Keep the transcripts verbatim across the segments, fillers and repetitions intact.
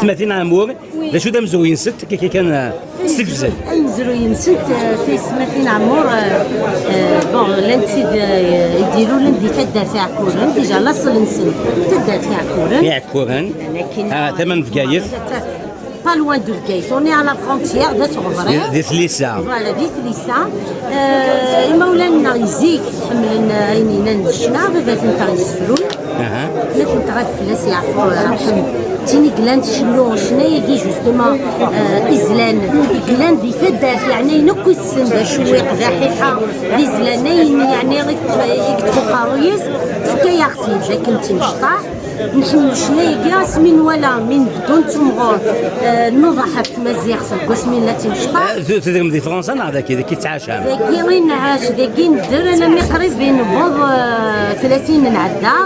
Tiyessetmatin Ɛemmur, d acu d amezruy-nsent, akka kan, eh, s tegzel? Amezruy-nsent, eh, Tiyessetmatin Ɛemmur, eh, eh, bon, llant tid, eh, i d-ilulen di taddart Iɛekkuren, déjà laṣel-nsen taddart Iɛekkuren. Iɛekkuren. Lakin, ah, tama n Bgayet. Pas loin de Bgayet, on est à la frontière, d At Ɣebri. Di, di tlisa. Voilà, di tlisa. Eh, imawlan-nneɣ zik ḥemmlen, eh, ayen yellan d ccna, baba-tneɣ yessefru. Aha. Nitenti ɣef fell-as yeɛfu, yeṛḥem. D tin i yellan tcennu ccna-agi, justement, eh, izlan i yellan di taddart, yeɛni ayen akk i tessen d acewwiq, d aḥiḥa, d izlan, ayen yeɛni i t-, i yeṭṭef uqerruy-is, tefka-yaɣ-t-id akken d timecṭaḥ. Nḥemmel ccna-agi asmi nwala mi nbeddu nettimɣur, eh, nuḍeḥ ɣef tmaziɣt deg wasmi nella d timecṭaḥ. Eh, tu-, tudrem di Fransa neɣ dagi, dagi tettɛacam? Dagi i nɛac, dagi nedder, alammi qrib i newweḍ, eh, tlatin nɛedda.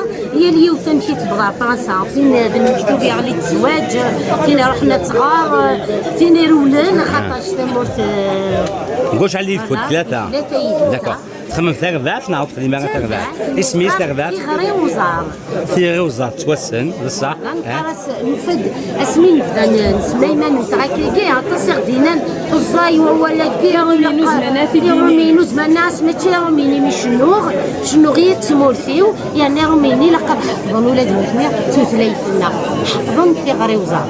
Yal yiwet amek i tewweḍ ɣer Fransa. Tin d lmektub yeɣli-d zzwaǧ, tin iruḥen ad tɣer, tin irewlen, xaṭer tamurt, eh, Gauche à Liverpool, voilà, tlata. Tlata yid-nteɣ. D'accord. Txemmem tarbaɛt neɣ ur texdim ara tarbaɛt? Tarbaɛt. Isem-is tarbaɛt? Tiɣri uẓar. Tiɣri uẓar, ttwassen, d ṣṣeḥ. Neqqar-as, nufa-d, asmi nebda n-, nsemma iman-nteɣ akkagi, aṭas i ɣ-d-yennan, ẓẓay wawal-agi, Iṛumyen ur zemren ara ad t-id-inin. Iṛumyen ur zemren ara, mačči Iṛumyen imi cennuɣ, cennuɣ i tmurt-iw, yerna Iṛumyen ilaq ad ḥefḍen ula d nutni tutlayt-nneɣ. Ḥefḍen tiɣri uẓar.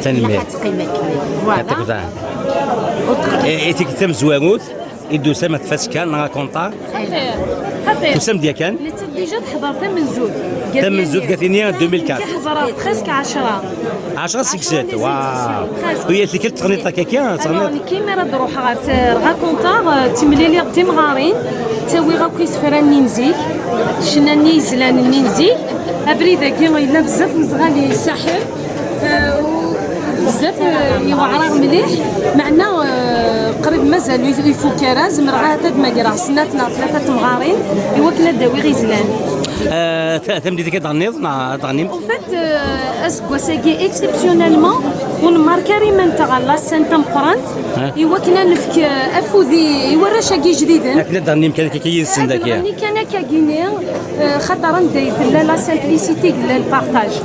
Tanemmirt. Ilaq ad teqqim akken. Voilà. Yeɛṭik zɛan. Ur teqqim. E, e, tikkelt tamezwarut, i d-tusam ar tfaska neɣ akunṭar? Xaṭi, xaṭi. Tusam-d yakan? Nettat déjà teḥḍer tamenzut. Tamenzut, gatini deux mille quatre. Nekk ḥḍreɣ presque ɛecra. Ɛecra seg-sent, waw. Presque. Ur yal tikkelt teɣniḍ akka kan, alors, teɣniḍ. Nekki mi ara d-ruḥeɣ ɣer t-, ɣer akunṭar, eh, ttemliliɣ d timɣarin, ttawiɣ akk isefra-nni n zik, ccna-nni, izlan-nni n zik. Abrid-agi yella bezzaf mezɣal, isaḥel. Eh, u-, bezzaf, eh, yewɛer-aɣ mliḥ, meɛna, eh, qrib mazal ur ifuk ara, zemreɣ ahat ad d-magreɣ snat neɣ tlata temɣarin i wakken ad d-awiɣ izlan. Eh, ta-, tameddit-agi ad d-tɣenniḍ neɣ ad d-tɣennimt? En fait, eh, aseggas-agi, exceptionnellement, ur nmark ara iman-nteɣ ɣer la scène tameqqrant, i wakken ad nefk, eh, afud i, i warrac-agi ijdiden. Akken ad d-tɣennim kan akka yid-sen dagi. Ad nɣenni kan akka-gini, eh, xaṭer anda i tella la simplicité, yella le partage.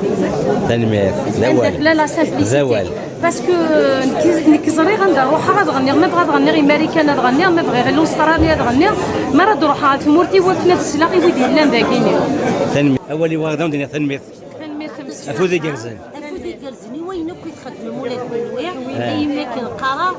Tanemmirt. D awal. Anda tella la simplicité. D awal. Parce que, euh, nekk, nekk ẓriɣ anda ruḥeɣ ad ɣenniɣ, ma bɣiɣ ad ɣenniɣ i Marikan ad ɣenniɣ, ma bɣiɣ i Lustṛali ad ɣenniɣ, mi ara d-ruḥeɣ ɣer tmurt-iw akken ad sleɣ i wid yellan dagini. Tanemmirt. Awal i waɣda, ad d-iniɣ tanemmirt. Tanemmirt. Afud igerrzen. Afud igerrzen i wayen akk i txeddmem ula d kenwi. Eh. Ayen akken qqareɣ,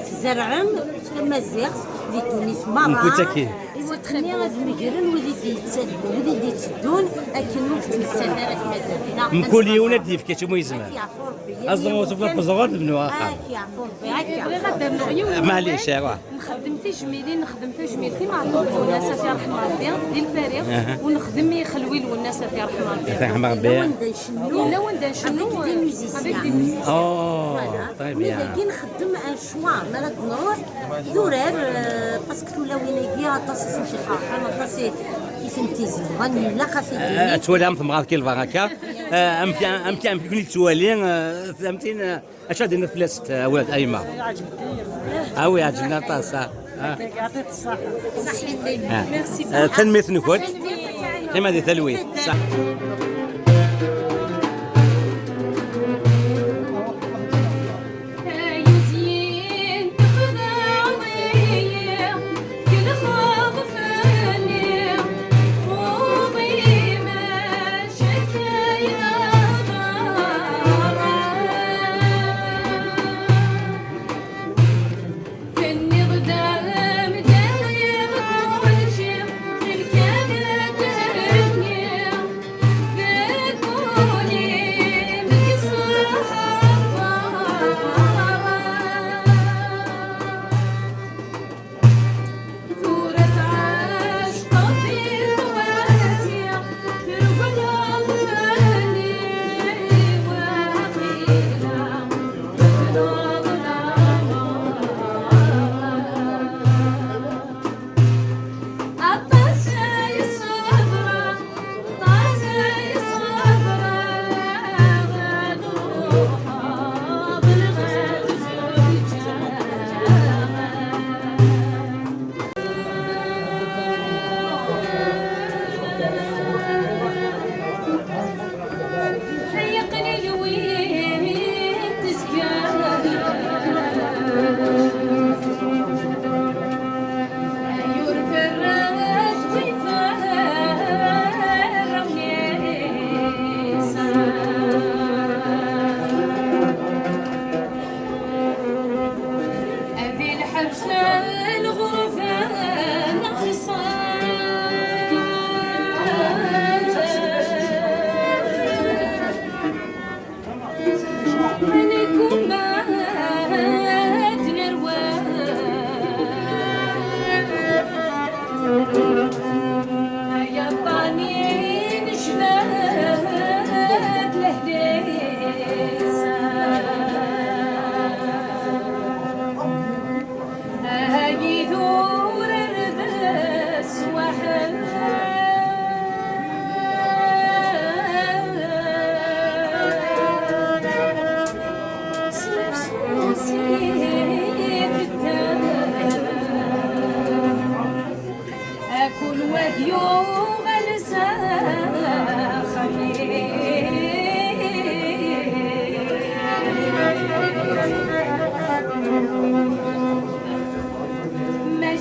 tzerɛem tamaziɣt di ddunit merra. Mkul takin. I wakken ad megren wid i d-yettad-, wid i d-yetteddun akken ur tettmettat ara tmaziɣt. Mkul yiwen ad d-yefk acu mu yezmer. Ad k-yeɛfu Rebbi. Aẓru s uflaq uẓru ad nebnu axxam. Ad k-yeɛfu Rebbi, akka. Bɣiɣ ad d-rnuɣ yiwen n wawal. Maɛlic, aywa. Nxeddem tijmilin, nexdem tajmilt i Meɛtub Lwennas, ad t-yerḥem Rebbi, di Lpari, aha, u nexdem i Xelwi Lwennas, ad t-yerḥem Rebbi. Ad t-yerḥem Rebbi. Yella wanda ncennu. Yella wanda ncennu, avec des musiciens. Avec des musiciens. Oh, voilà. Très bien. Wid-agi nxeddem un choix, mi ara d-nruḥ, d urar, euh, parce que tulawin-agi aṭas i tent-iqerḥen, aṭas i, i tent-izedɣen, ilaq ad t-id-tini. Eh, ad twalam temɣart ki lbaraka. Eh, amek, amek, amek i ken-id-tettwali, eh, am tin, eh, Acu ad d-tiniḍ fell-asent, a Wad, a yemma? Yeɛjeb-iyi. Ah oui, yeɛjeb-iyi aṭas, ah. Ah. Yeɛṭi-k ṣṣeḥḥa. Ah. Merci beaucoup. Ah, tanemmirt-nkent. Qqim di talwit. Ṣṣeḥ.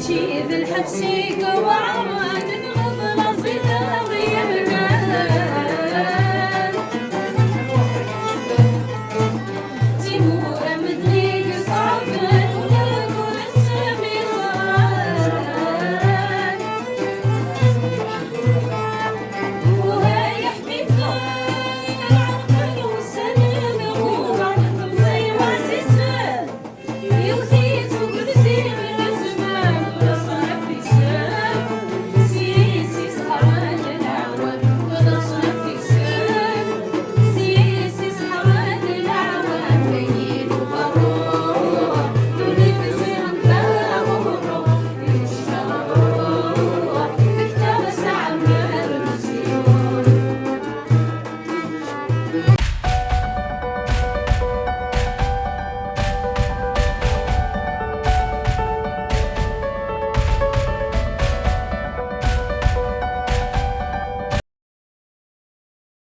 D lḥebs i iweɛren